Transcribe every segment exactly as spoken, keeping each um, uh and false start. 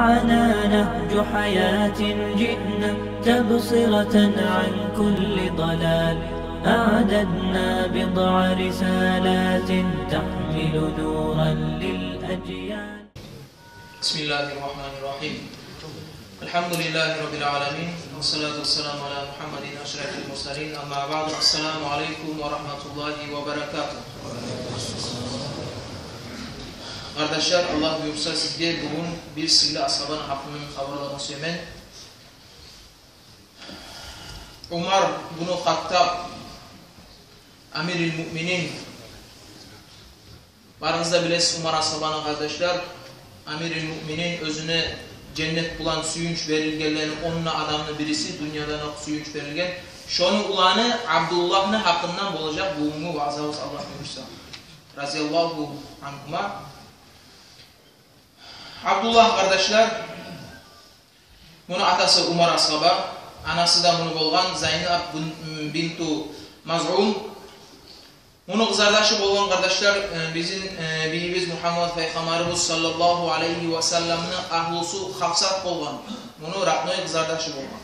معنا نهج حياة جئنا تبصرة عن كل ضلال. أعددنا بضع رسالات تحمل نورا للأجيال. بسم الله الرحمن الرحيم. الحمد لله رب العالمين، والصلاة والسلام على محمد أشرف المرسلين. أما بعد، السلام عليكم ورحمة الله وبركاته. Къардашлар, Аллагь буюрса, сизге бугюн бир сыйлы асгьабаны гьакъындан хабарламагъа сюемен. Умар бну Хаттаб, амирил муъминин. Барыгъыз да билесиз Умар асгьабаны, къардашлар. Амирил муъминин, оьзюне женнет булан сююнч берилгенлени онда адамны бириси, дюньядан окъ сююнч берилген. Шону уланы Абдуллагьны гьакъындан болажакъ бугюнгю ваъзабыз, Аллагь буюрса. Разияллагьу ангьума. Абдуллагь, къардашлар, муну атасы Умар асгьаба, анасы да муну болгъан Зайнаб бин-, бинту Мазъун. Муну къызардашы болгъан, къардашлар, э, бизин, э, бийибиз Мугьаммад пайхаммарыбыз саллаллагьу алайгьи ва салламны агьлюсю Хафсат болгъан. Муну родной къызардашы болгъан.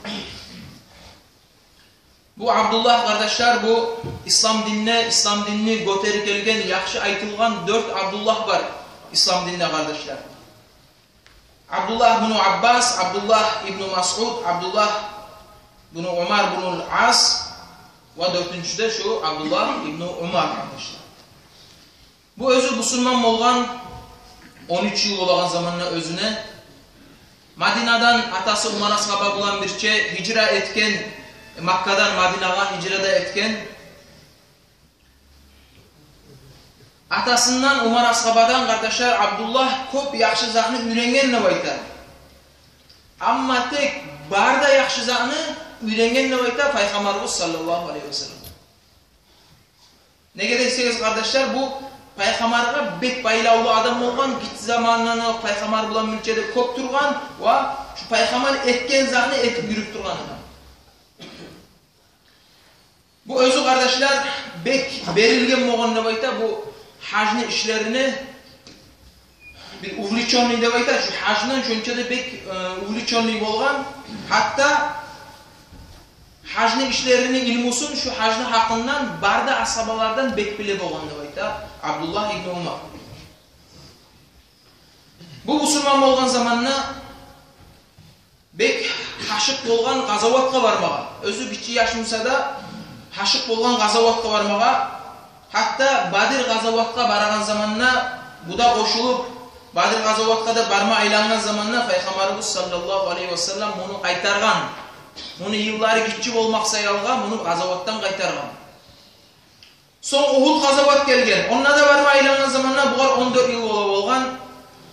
Бу Абдуллагь, къардашлар, бу ислам динде, ислам динни гётерип гелген, яхшы айтылгъан дёрт Абдуллагь бар ислам динде, къардашлар. Абдуллагь бну Аббас, Абдуллагь ибну Масъуд, Абдуллагь бну Умар бну Ас ва дёртюнчю де шу Абдуллагь ибну Умар, къардашлар. Бу оьзю бусурман болгъан он уьч йыл болагъан заманда оьзюне. Мадинадан атасы Умар асгьаба булан бирче гьижра этген, Маккадан Мадинагъа гьижра да этген. Атасындан, Умар асгьабадан, къардашлар, Абдуллагь кёп яхшы затны уьйренген деп айта. Амма тек бары да яхшы затны уьйренген деп айта Пайхаммарыбыз саллаллагьу алайгьи ва саллам. Неге десегиз, къардашлар, бу Пайхаммаргъа бек байлавлу адам болгъан, гиччи заманындан окъ Пайхаммар булан бирче де кёп тургъан ва шу Пайхаммар этген затны этип юрюп тургъан адам. Бу оьзю, къардашлар, бек берилген болгъан деп айта бу гьажны ишлерине. Бир увлечённый деп айта, шу гьаждан шонча да бек, э, увлечённый болгъан. Гьатта гьажны ишлерини илмусун, шу гьажны гьакъындан бары да асгьабалардан бек биле болгъан деп айта Абдуллагь ибну Умар. Бу бусурман болгъан заманда бек гьашыкъ болгъан къазаватгъа бармагъа. Оьзю гиччи яш буса да, гьашыкъ болгъан къазаватгъа бармагъа. Гьатта Бадир къазаватгъа барагъан заманда бу да къошулуп, Бадир къазаватгъа да барма айлангъан заманда Пайхаммарыбыз саллаллагьу алайгьи ва саллам муну къайтаргъан. Муну йыллары гиччи болмакъ саялы муну къазаватдан къайтаргъан. Сонг Угьуд къазават гелген. Онда да барма айлангъан заманда бугъар он дёрт йыл бола болгъан.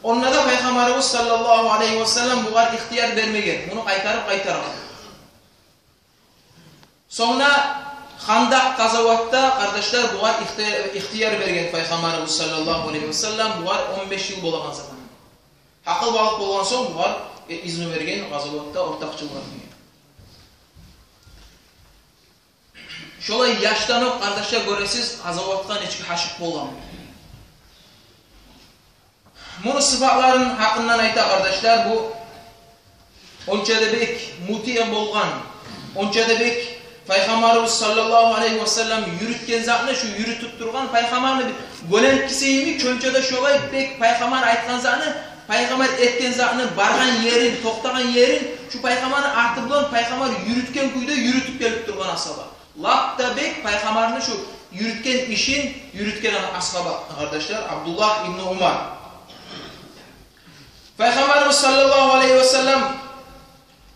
Онда да Пайхаммарыбыз саллаллагьу алайгьи ва саллам бугъар ихтияр бермеген, муну къайтарып къайтаргъан. Сонг да Хандакъ къазаватда, къардашлар, бугъар ихти-, ихтияр берген Пайхаммарыбыз саллаллагьу алайгьи ва саллам, бугъар он беш йыл болагъан заманда. Гьакъылбалыкъ болгъан сонг бугъар, э, изну берген къазаватда ортакъчылыкъ этмеге. Шолай яшдан окъ, къардашлар, гёресиз, къазаватгъа нечик гьашыкъ болгъан. Муну сыфатларын гьакъындан айта, къардашлар, бу онча да бек мутиъ болгъан, онча да бек Пайхаммарыбыз саллаллагьу алайгьи ва саллам юрютген затны шу юрютюп тургъан, Пайхаммарны бир гёленкиси йимик, шонча да шолай бек Пайхаммар айтгъан затны, Пайхаммар этген затны, баргъан ерин, токътагъан ерин шу Пайхаммарны арты булан Пайхаммар юрютген кюйде юрютюп гелип тургъан асгьаба. Лап да бек Пайхаммарны шу юрютген ишин юрютген асгьаба, къардашлар, Абдуллагь ибну Умар. Пайхаммарыбыз саллаллагьу алайгьи ва саллам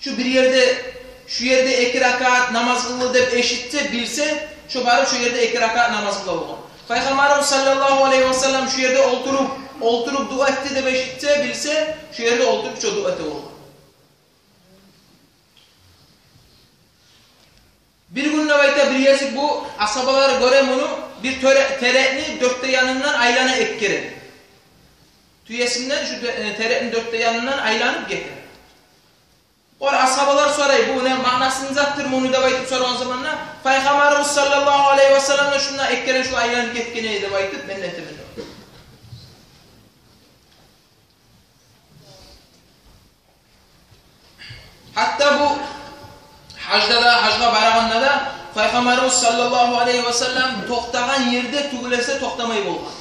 шу бир ерде, шу ерде эки ракаат намаз къылды деп эшитсе, билсе, шо барып шу ерде эки ракаат намаз къыла болгъан. Пайхаммарыбыз саллаллагьу алайгьи ва саллам шу ерде олтуруп, олтуруп дуа этди деп эшитсе, билсе, шу ерде олтуруп шо дуа эте болгъан. Бир гюн деп айта, бир гезик бу асгьабалар гёре муну, бир тёре-, терекни дёрт де янындан айлана эки керен. Тюесинден шу те-, э, терекни дёрт де янындан айланып гете. О асгьабалар сорай, бу не маънасы не затдыр муну деп айтып сорагъан заманда, Пайхаммарыбыз саллаллагьу алайгьи ва саллам да шунда эки керен шу айланып гетген эди деп айтып, мен де этемен деп. Гьатта бу гьажда да, гьажгъа барагъанда да Пайхаммарыбыз саллаллагьу алайгьи васаллам токътагъан ерде тюгюл эсе токътамай болгъан.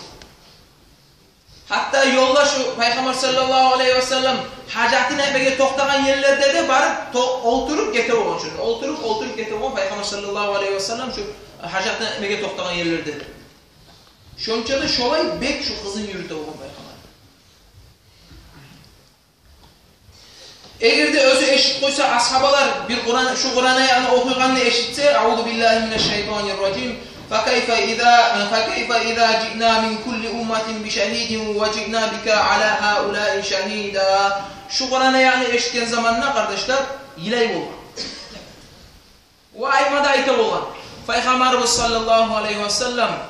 Гьатта ёлда шу Пайхаммар саллаллагьу алайгьи васаллам гьажатын этмеге токътагъан ерлерде де барып то-, олтуруп гете болгъан шонда. Олтуруп, олтуруп гете болгъан Пайхаммар саллаллагьу алайгьи васаллам шу гьажатын этмеге токътагъан ерлерде де. Шонча да шолай бек шу къызын юрюте болгъан Пайхаммар. Эгер де оьзю эшитип къойса, асгьабалар бир Къуран, шу Къуран аятны охуйгъанны эшитсе, «Аузу биллагьи минаш шайтанир ражим. Факайфа иза, факайфа иза жиъна мин кулли умматин бишагьидин ва жиъна бика ала гьаулаи шагьида». Шу Къуран аятны эшитген заманда, къардашлар, йылай болгъан. Ва айтма да айта болгъан. Пайхаммарыбыз саллаллагьу алайгьи васаллам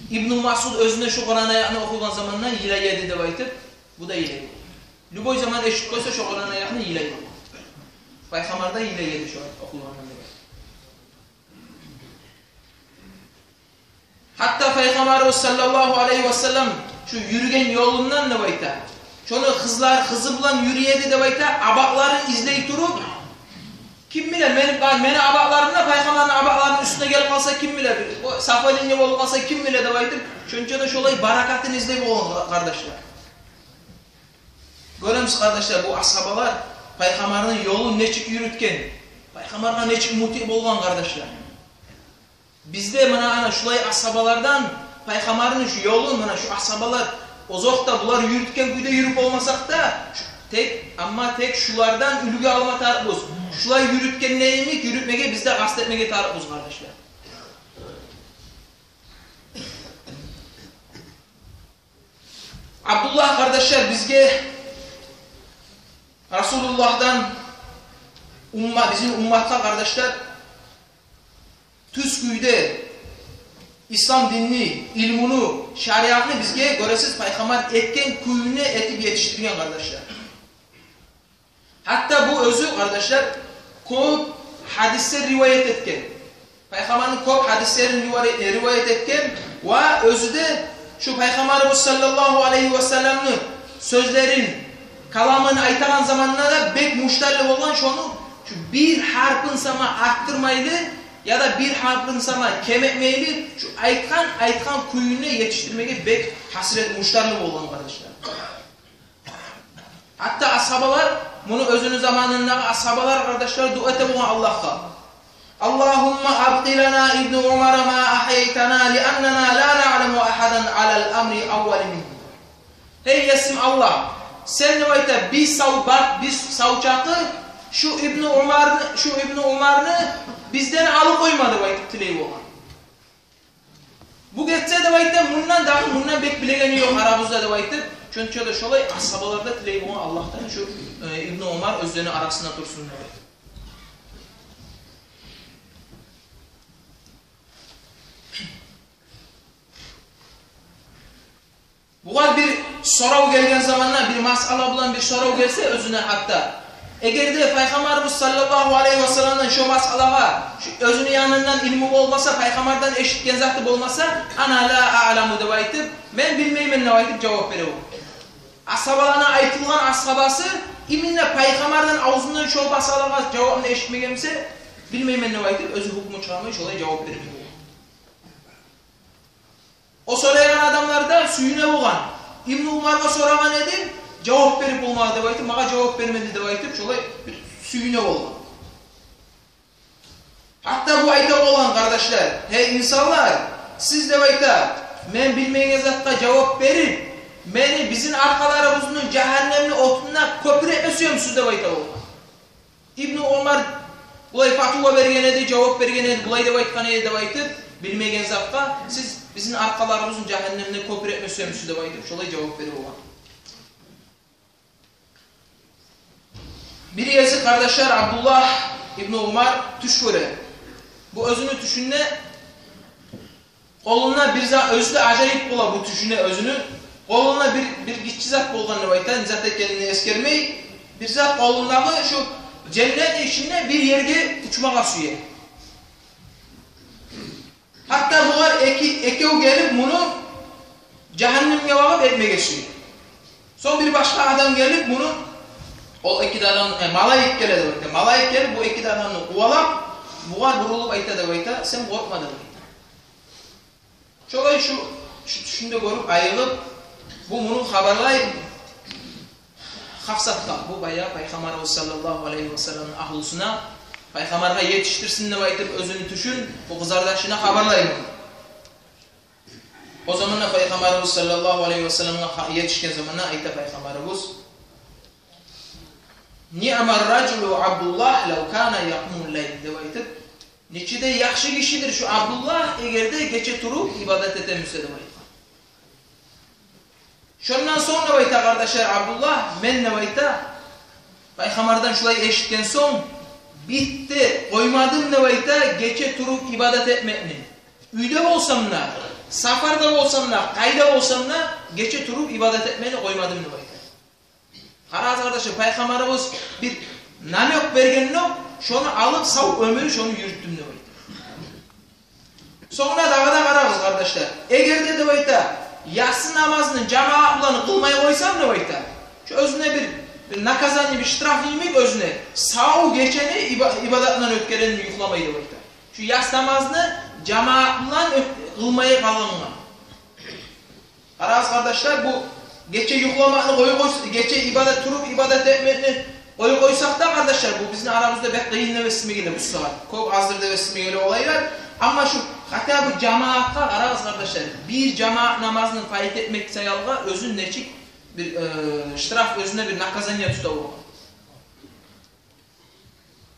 Ибну Масъуд оьзюне шу Къуран аятны охуйгъан заманда йылай эди деп айтып, бу да йылай болгъан. Любой заман эшитип къойса шу Къуран аятны, йылай болгъан. Пайхаммар да йылай эди шу охуйгъанда деп айта. Гьатта Пайхаммарыбыз саллаллагьу алайгьи васаллам шу юрюген ёлундан деп айта, шону къызлар, къызы булан юрюй эди деп айта, абакъларын излей туруп, ким биле, мени, мени абакъларым да Пайхаммарны абакъларыны уьстюне гелип къалса, ким биле, бир о совпадение болуп къалса, ким биле деп айтып, шонча да шолай баракатын излей болгъан, къардашлар. Гёремисиз, къардашлар, бу асгьабалар Пайхаммарны ёлун нечик юрютген, Пайхаммаргъа нечик мутиъ болгъан, къардашлар. Биз де муна ана шулай асгьабалардан Пайхаммарны шу ёлун, муна шу асгьабалар, озокъда, булар юрютген кюйде юрюп болмасакъ да, шу-, тек, амма тек шулардан уьлгю алма тарыкъбыз. Шулай юрютгенлер йимик юрютмеге биз де къаст этмеге тарыкъбыз, къардашлар. Абдуллагь, къардашлар, бизге Расулуллагьдан, умма-, бизин умматгъа, къардашлар, тюз кюйде ислам динни, илмуну, шариатны бизге, гёресиз, Пайхаммар этген кюйню этип етишдирген, къардашлар. Гьатта бу оьзю, къардашлар, кёп гьадислер риваят этген. Пайхаммарны кёп гьадислерин риваят, риваят этген ва оьзю де шу Пайхаммарыбыз саллаллагьу алайгьи васалламны сёзлерин, каламын айтагъан заманда да бек муштарлы болгъан, шону шу бир гьарпын сама артдырмайлы яда бир гьарпын сама кем этмейли, шу айтгъан, айтгъан кюйюне етишдирмеге бек гьасирет, муштарлы болгъан, къардашлар. Гьатта асгьабалар, муну оьзюню заманындагъы асгьабалар, къардашлар, дуа эте болгъан Аллагьгъа: «Аллагьумма абкъи лана ибну Умара ма агьяйтана, лианнана ла наъламу агьадан алал амри аввали мингьу». Гьей Есим Аллагь, сен, деп айта, биз сав, бакъ, биз сав чакъы шу Ибну Умарны, шу Ибну Умарны бизден алып къойма, деп айтып тилей болгъан. Бу гетсе, деп айта, мундан дагъы, мундан бек билегени ёкъ арабызда, деп айтып, шонча да шолай асгьабалар да тилей болгъан Аллагьдан шу, э, Ибну Умар оьзлени арасында турсун деп айтып. Бугъар бир сорав гелген заманда, бир масъала булан бир сорав гелсе оьзюне, гьатта эгер де Пайхаммарыбыз саллаллагьу алайгьи васалламдан шо масъалагъа шу оьзюню янындан илму болмаса, Пайхаммардан эшитген заты болмаса, «Ана ла аъламу», деп айтып, «Мен билмеймен», деп айтып жавап бере болгъан. Асгьабаланы айтылгъан асгьабасы именно Пайхаммардан авзундан шо масъалагъа жавапны эшитмеген буса, «Билмеймен», деп айтып, оьзю гьукму чыгъармай, шолай жавап берип болгъан. О сорайгъан адамлар да сююне болгъан. «Ибну Умаргъа сорагъан эдим, жавап берип болмады», — деп айтып, «Магъа жавап бермеди», — деп айтып, шолай бир сююне болгъан. Гьатта бу айта болгъан, къардашлар: «Гьей инсанлар, сиз, — деп айта, — мен билмейген затгъа жавап берип, мени бизин аркъаларыбызны жагьаннемни отунда кёпюр этме сюемисиз?» — деп айта болгъан. Ибну Умар булай фатва берген эди, жавап берген эди, булай деп айтгъан эди деп айтып, билмеген затгъа, «Сиз бизин аркъаларыбызны жагьаннемде кёпюр этме сюемисиз?» — деп айтып, шолай жавап берип болгъан. Бир гезик, къардашлар, Абдуллагь ибну Умар тюш гёре. Бу оьзюню тюшюнде къолунда бир зат, оьзю де ажайып бола бу тюшюне оьзюню. Къолунда бир, бир гиччи зат болгъан деп айта, не зат экенин эсгермей, бир зат къолундагъы, шу женнет ичинде бир ерге учмагъа сюе. Гьатта булар эки, экев гелип муну жагьаннемге багъып этмеге сюе. Сонг бир башгъа адам гелип муну Ол эки де адам, э, малайик геле деп айта. Малайик гелип, бу эки де адамны къувалап, бугъар бурулуп айта деп айта: «Сен къоркъма», — деп айта. Шолай шу, шу тюшюнде гёрюп, айыгъып, бу муну хабарлай Хафсатгъа, бу баягъы Пайхаммарыбыз саллаллагьу алайгьи васалламны агьлюсюне, Пайхаммаргъа етишдирсин деп айтып, оьзюню тюшюн бу къызардашына хабарлай муну. О заманда Пайхаммарыбыз саллаллагьу алайгьи васалламгъа ха-, етишген заманда айта Пайхаммарыбыз: «Ниъмар ражулу Абдуллагь лав кана якъумул лайл», — деп айтып, «Нече де яхшы гишидир шу Абдуллагь, эгер де гече туруп ибадат этемисе», — деп айтгъан. Шондан сонг, деп айта, къардашлар, Абдуллагь, мен, деп айта, Пайхаммардан шулай эшитген сонг, битди, къоймадым, деп айта, гече туруп ибадат этмекни. Уьйде болсам да, сапарда болсам да, къайда болсам да, гече туруп ибадат этмекни къоймадым, деп айта. Къарагъыз, къардашлар, Пайхаммарыбыз бир намёк берген ёкъ, шону алып, сав оьмюр шону юрютдюм, деп айта. Сонг дагъы да къарагъыз, къардашлар. Эгер де, деп айта, яссы намазны жамаат булан къылмай къойсам, деп айта, шо оьзюне бир, бир наказание, бир штраф йимик оьзюне, сав гечени иба-, ибадат булан оьтгерген, юхламай, деп айта. Шо яссы намазны жамаат булан оьт-, къылмай къалгъангъа. Къарагъыз, къардашлар, бу гече юхламакъны къоюп къойса, гече ибадат, туруп ибадат этмекни къоюп къойсакъ да, къардашлар, бу бизин арабызда бек къыйын деп эсиме геле бу сагьат. Кёп аздыр деп эсиме геле олайлар. Амма шу хотя бы жамаатгъа къарагъыз, къардашлар, бир жамаат намазны файт этмек саялгъа оьзюн нечик бир, э, штраф, оьзюне бир наказание тута болгъан.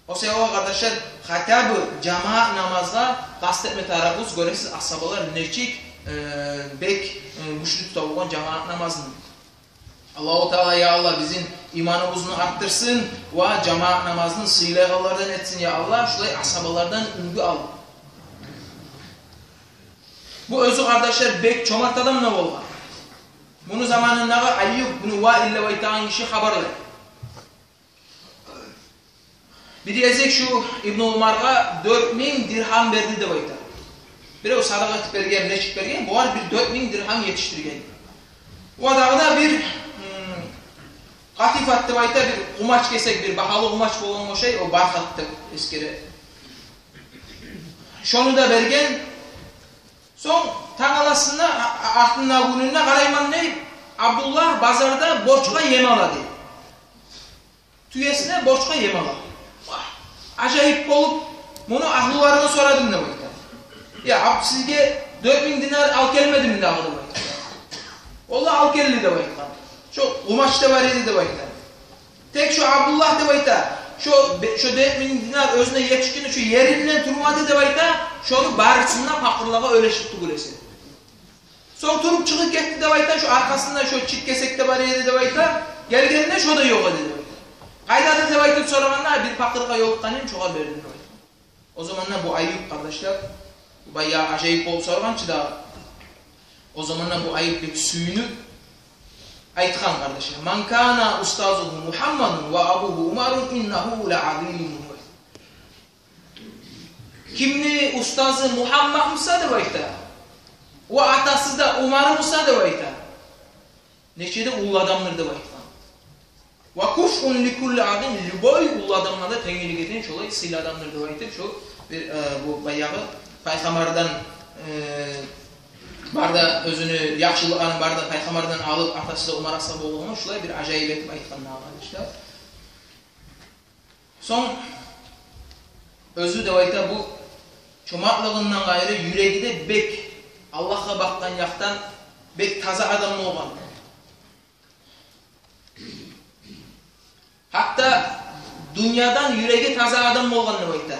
О саялы, къардашлар, хотя бы жамаат намазгъа къаст этме тарыкъбыз. Гёресиз, асгьабалар нечик, э, бек, э, гючлю тута болгъан жамаат намазны. Аллагьу Таала, я Аллагь, бизин иманыбызны артдырсын ва жамаат намазны сыйлайгъанлардан этсин, я Аллагь, шулай асгьабалардан уьлгю алып. Бу оьзю, къардашлар, бек чомарт адам да болгъан. Муну заманындагъы Айюб бну Ваил деп айтагъан гиши хабарлай. Бир гезик шу Ибну Умаргъа дёрт минг диргьам берди деп айта. Бирев садагъа этип берген, нечик берген, бугъар бир дёрт минг диргьам етишдирген. Ва дагъы да бир, м, къатифат деп айта, бир къумач кесек, бир багьалы къумач болгъангъа ошай, о бархат деп эсгере. Шону да берген. Сонг тангаласында, а-, а-, артындагъы гюнюнде къарайман дей, Абдуллагь базарда борчгъа ем ала дей. Тюесине борчгъа ем ала. Вагь, ажайып болуп, муну агьлюлерине сорадым деп айта. Я, Аб-, сизге дёрт минг динар алып гелмедимми дагъы деп айта. Олар алып гелди деп айтгъан. Шо къумач да бар эди деп айта. Тек шо Абдуллагь деп айта, шо бе-, шо дёрт минг динар оьзюне етишгени шо еринден турмады деп айта, шону барысын да пакъырлагъа уьлешип тюгюл эсе. Сонг туруп чыгъып гетди деп айта, шо аркъасында шо чит кесек де бар эди деп айта, гелгенде шо да ёкъ эди деп айта. Къайдады деп айтып сорагъанда, бир пакъыргъа ёлукъгъан эдим, шогъар бердим деп айта. О заманда бу Айюб, къардашлар, баягъы ажайып болуп сорагъан чы дагъы. О заманда бу Айюб бек сююнюп айтгъан, къардашлар: «Ман кана устазугьу Мугьаммадун ва абугьу Умарун, иннагьу ла азимун». Кимни устазы Мугьаммад буса деп айта, ва атасы да Умар буса деп айта, нече де уллу адамдыр деп айтгъан. «Ва куфун ли кулли азим», любой уллу адамгъа да тенглик этеген шолай сыйлы адамдыр деп айтып, шо бир, э, бу баягъы Пайхаммардан, э, бары да оьзюню яхшылыкъларын бары да Пайхаммардан алып, атасы да Умар асгьаб болгъангъа, шулай бир ажайып этип айтгъан дагъы, къардашлар. Сонг оьзю деп айта, бу чомартлыгъындан къайры юреги де бек, Аллагьгъа бакъгъан якъдан бек таза адам болгъан. Гьатта дюньядан юреги таза адам болгъан деп айта.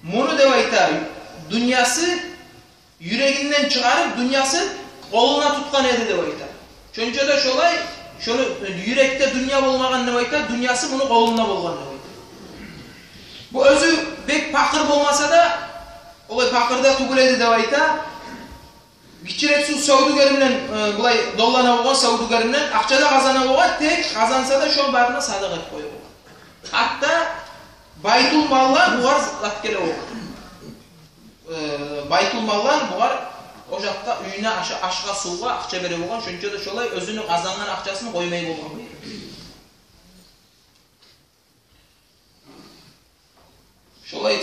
Муну деп айта, дюньясы юрегинден чыгъарып, дюньясын къолуна тутгъан эди деп айта. Шонча да шолай, шону юрекде дюнья болмагъан деп айта, дюньясы муну къолунда болгъан деп айта. Бу оьзю бек пакъыр болмаса да, олай пакъыр да тюгюл эди деп айта. Гиччирек сувсавдюгеринден, э, булай доллана болгъан савдюгеринден, акъча да къазана болгъан, тек къазанса да шону барын да садагъа этип къоя болгъан. Гьатта байтул малдан бугъар зат геле болгъан. Э, байтул малдан бугъар ожакъгъа, уьюне, аша-, ашгъа, сувгъа акъча бере болгъан, шонча да шолай оьзюню къазангъан акъчасын къоймай болгъан.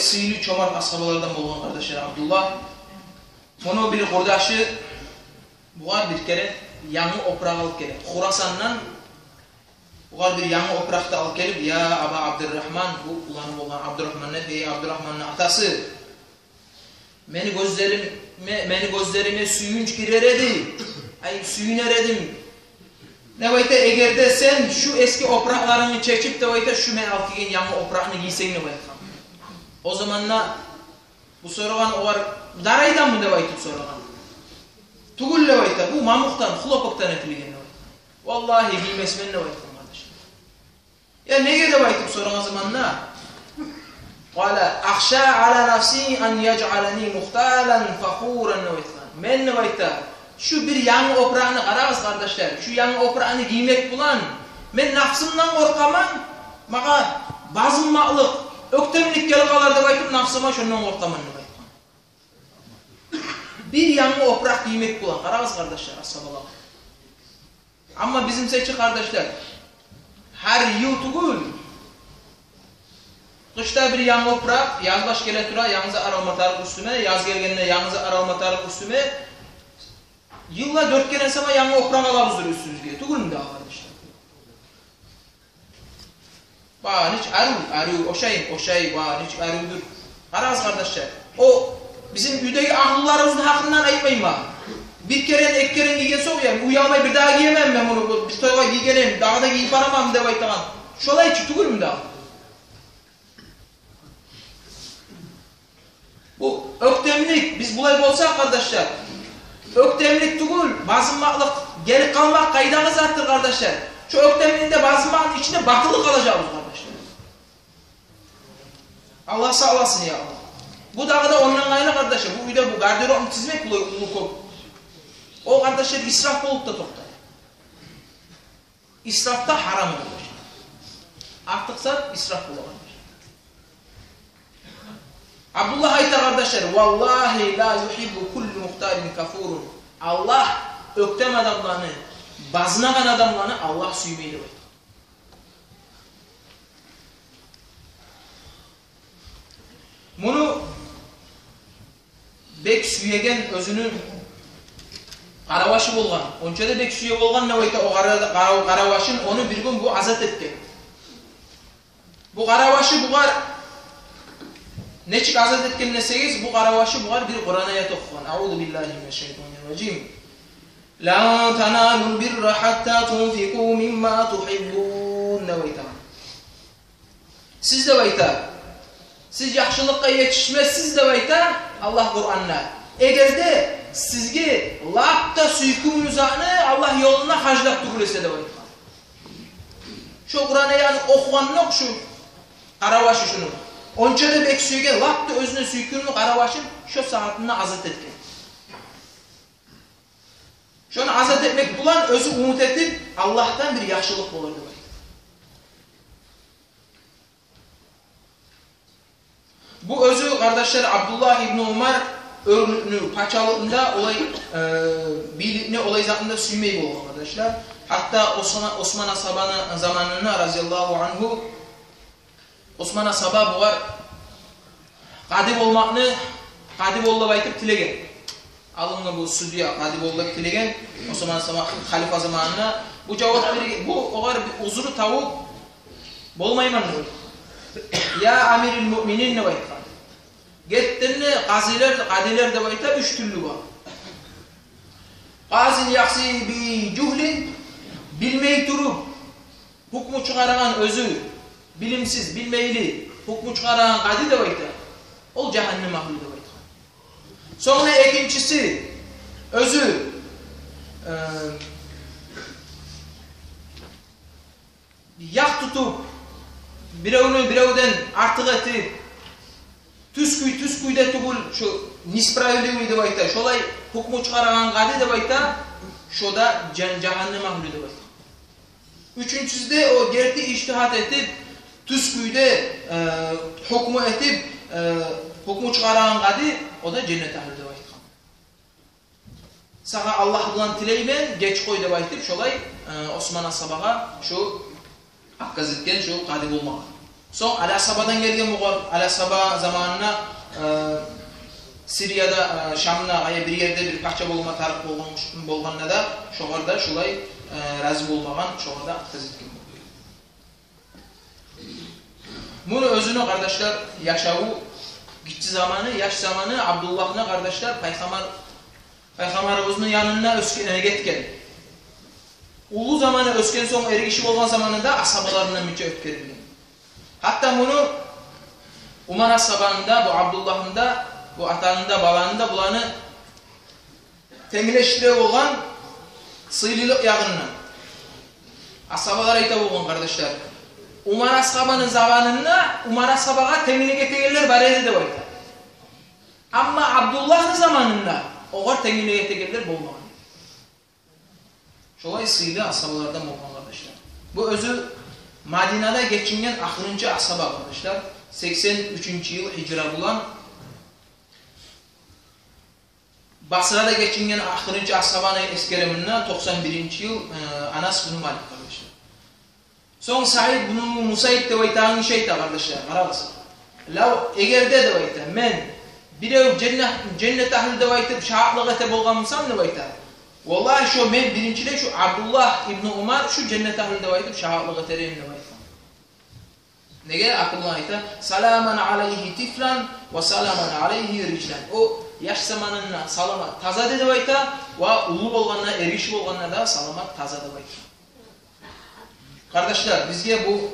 сыйлы, чомарт асгьабалардан болгъан, къардашлар, Абдуллагь. Муну бир къурдашы бугъар бир керен янгы опуракъ алып геле. Хурасандан бугъар бир янгы опуракъ да алып гелип: «Я Аба Абдуррагьман», бу уланы болгъан Абдурагьманны, «Эй Абдурагьманны атасы, мени гёзлериме, мени гёзлериме сююнч гирер эди, ай, сююнер эдим, деп айта, эгер де сен шу эски опуракъларынгны чечип, деп айта, шу мен алып гелген янгы опуракъны гийсенг, деп айтгъан. О заманда бу сорагъан огъар: «Дарайданмы?» — деп айтып сорагъан. «Тюгюл, — деп айта, — бу мамукъдан, хлопокдан этилген», — деп айтгъан. «Валлагь, гиймесмен», — деп айтгъан, къардаш. «Я неге?» — деп айтып сорагъан заманда, къала: «Ахша ала нафси ан яжъалани мухталан фахуран», — деп айтгъан. «Мен, — деп айта, — шу бир янгы опуракъны, къарагъыз, къардашлар, — шу янгы опуракъны гиймек булан мен напсымдан къоркъаман, магъа базынмакълыкъ, оьктемлик гелип къалар деп айтып, напсыма шондан къоркъаман», — деп айтгъан. Бир янгы опуракъ гиймек булан, къарагъыз, къардашлар, асгьабалагъа. Амма бизимсе чи, къардашлар, гьар йыл тюгюл, къышда бир янгы опуракъ, язбаш геле тура, янгы затлар алма тарыкъ уьстюме, яз гелгенде янгы затлар алма тарыкъ уьстюме. Йылда дёрт керен сама янгы опуракъ алабыздыр уьстюбюзге, тюгюлмю дагъы, къардашлар? Ба, нечик арив, арив, ошайым, ошай, ба, нечик аривдюр. Къарагъыз, къардашлар, о бизин уьйдеги агьлюлерибизни гьакъындан айтмайман. Бир керен, эки керен гийген сонг, я, уялмай, бир дагъы гиемен мен муну, бу бир тойгъа гийгеним, дагъы да гийип бараман деп айтагъан. Шолай чы тюгюлмю дагъы? Бу оьктемлик, биз булай болсакъ, къардашлар, оьктемлик тюгюл, базынмакълыкъ гелип къалмакъ къайдагъы затдыр, къардашлар. Шо оьктемликни де, базынмакъны ичинде батыллыкъ къалажакъбыз, къардашлар. Аллагь сакъласын, я Аллагь. Бу дагъы да ондан къайры, къардашлар, бу уьйде бу гардеробну тизмек булай уллу кёп, о, къардашлар, исраф болуп да токътай. Исраф да гьарам, къардашлар. Артыкъ зат исраф бола, къардашлар. Абдуллагь айта, къардашлар: «Валлагьи ла югьиббу куллу мухталин кафурун». Аллагь оьктем адамланы, базынагъан адамланы Аллагь сюймей, деп айта. Муну бек сюеген оьзюню къаравашы болгъан. Онча да бек сюе болгъан, деп айта, о къара-, къара-, къаравашын, ону бир гюн бу азат этген. Бу къаравашы бугъар нечик азат этген десегиз, бу къаравашы бугъар бир Къуран аят охугъан. Аузу биллагьи минаш-шайтанир-ражим. «Лан таналул бирра гьатта тунфикъу мимма тугьиббун», — деп айта. Сиз, деп айта, сиз яхшылыкъгъа етишмессиз, деп айта Аллагь Къуранда, эгер де сизге лап да сюйкюмлю затны Аллагь ёлуна харжлап тюгюл эсе, деп айта. Шо Къуран аятны охугъанокъ шу къаравашы шуну, онча да бек сюйген, лап да оьзюне сюйкюмлю къаравашын шо сагьатында азат этген. Шону азат этмек булан оьзю умут этип, Аллагьдан бир яхшылыкъ болар деп айта. Бу оьзю, къардашлар, Абдуллагь ибну Умар оьрлюкню, пачалыкъны да олай, э, бийликни олай затны да сюймей болгъан, къардашлар. Гьатта Осман, Осман асгьабаны заманында, разияллагьу ангьу, Осман асгьаба бугъар къади болмакъны, къади бол деп айтып тилеген. Алдынгъы бу судья къади бол деп тилеген Осман асгьаба, халифа заманында. Бу жавап берген, бу огъар бир узру тавуп, болмайман деп айтгъан. Я амирил муъминин деп айтгъан. Гетдинг де, къазилер, къадилер деп айта, уьч тюрлю бар. Къазин яхси би жугьлин, билмей туруп гьукму чыгъарагъан, оьзю билимсиз, билмейли гьукму чыгъарагъан къади деп айта, ол жагьаннем агьлю деп айтгъан. Сонг да экинчиси, оьзю, э, якъ тутуп, биревню биревден артыкъ этип, тюз кюй, тюз кюйде тюгюл, шо несправедливый деп айта, шолай гьукму чыгъарагъан къади деп айта, шо да жан-, жагьаннем агьлю деп айта. Уьчюнчюсю де, о герти ижтигьат этип, тюз кюйде, э, гьукму этип, э, гьукму чыгъарагъан къади, о да женнет агьлю деп айтгъан. Сагъа Аллагь булан тилеймен, геч къой деп айтып, шолай, э, Осман асгьабагъа шо отказ этген, шо къади болмагъа. Сонг Али асгьабадан гелген бугъар, Али асгьаба заманына, э, Сирияда, э, Шамда, ая бир ерде бир пача болма тарыкъ болгъан, болгъанда да, шогъар да шулай, э, рази болмагъан, шогъар да отказ этген болгъан. Муну оьзюню, къардашлар, яшаву, гиччи заманы, яш заманы Абдуллагьны, къардашлар, пайхаммар, пайхаммарыбызны янында оьсген, э, гетген. Уллу заманы, оьсген сонг, эргиши болгъан заманы да асгьабаларындан бирче оьтгерилген. Гьатта муну Умар асгьабаны да, бу Абдуллагьны да, бу атаны да, баланы да, буланы тенглешдире болгъан сыйлылыкъ ягъындан. Асгьабалар айта болгъан, къардашлар, Умар асгьабаны заманында Умар асгьабагъа тенглик этегенлер бар эди деп айта. Амма Абдуллагьны заманында огъар тенглик этегенлер болмагъан. Шолай сыйлы асгьабалардан болгъан, къардашлар. Бу оьзю Мадинада гечинген ахырынчы асгьаба, къардашлар. Сексен уьчюнчю йыл гьижра булан. Басрада гечинген ахырынчы асгьабаны эсгеремиз, токъсан биринчи йыл, э, Анас бну Малик, къардашлар. Сонг Саид бну Мусайиб деп айтагъан гиши айта, къардашлар, къарагъыз. Лав, эгер де, деп айта, мен бирев женнет, женнет агьлю деп айтып шагьатлыкъ эте болгъан бусам, деп айта, валлагь, шо мен биринчилей, шо Абдуллагь ибну Умар, шо женнет агьлю деп айтып шагьатлыкъ этер эдим, деп айта. Неге? Абдуллагь айта: «Саламан алайгьи тифлан ва саламан алайгьи риджлан». О яш заманында саламат, таза эди деп айта, ва уллу болгъанда, эргиши болгъанда да саламат, таза деп айта. Къардашлар, бизге бу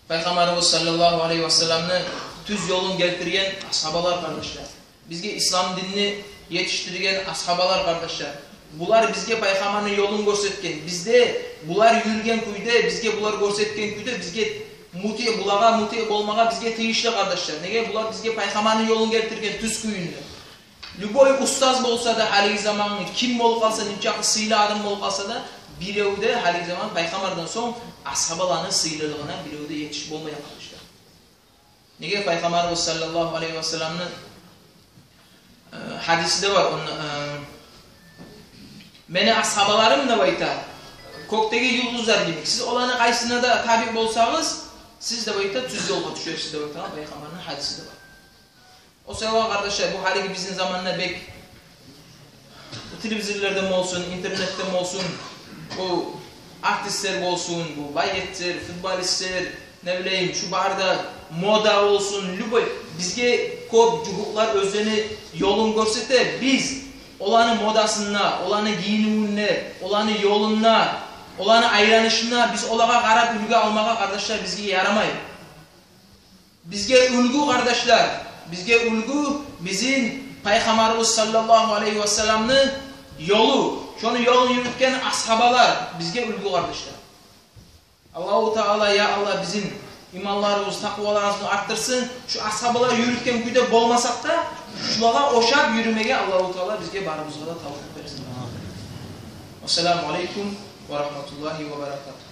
Пайхаммарыбыз саллаллагьу алайгьи ва салламны тюз ёлун гелтирген асгьабалар, къардашлар. Бизге ислам динни етишдирген асгьабалар, къардашлар. Булар бизге Пайхаммарны ёлун гёрсетген. Биз де булар юрюген кюйде, бизге булар гёрсетген кюйде, бизге мутиъ, булагъа мутиъ болмагъа бизге тийишли, къардашлар. Неге? Булар бизге Пайхаммарны ёлун гелтирген тюз кюйюнде. Любой устаз болса да, гьалиги заманны ким болуп къалса, нечакъы сыйлы адам болуп къалса да, бирев де гьалиги заман Пайхаммардан сонг асгьабаланы сыйлылыгъына бирев де етишип болмай, къардашлар. Неге? Пайхаммарыбыз саллаллагьу алайгьи ва салламны, э, гьадиси де бар. Онда, э, «Мени асгьабаларым, — деп айта, — кёкдеги юлдузлар йимик. Сиз оланы къайсына да табиъ болсагъыз, сиз, — деп айта, — тюз ёлгъа тюшерсиз», — деп айтагъан Пайхаммарны гьадиси де бар. О саялы, къардашлар, бу гьалиги бизин заманда бек телевизорлардан болсун, интернетден болсун, бу артистлер болсун, бу боецлер, футболистлер, не билейим, шу бары да мода болсун, любой, бизге кёп жугьутлар оьзлени ёлун гёрсете. Биз оланы модасына, оланы гийинивюне, оланы ёлуна, оланы айланышына биз олагъа къарап уьлгю алмагъа, къардашлар, бизге ярамай. Бизге уьлгю, къардашлар, бизге уьлгю бизин Пайхаммарыбыз саллаллагьу алайгьи ва салламны ёлу, шону ёлун юрютген асгьабалар бизге уьлгю, къардашлар. Аллагьу Таала, я Аллагь, бизин иманларыбыз, такъваларыбызны артдырсын. Шу асгьабалар юрютген кюйде болмасакъ да, шулагъа ошап юрюмеге Аллагьу Таала бизге барыбызгъа да тавфикъ берсин. Ассаламу алайкум ва рагьматуллагьи ва баракатугь.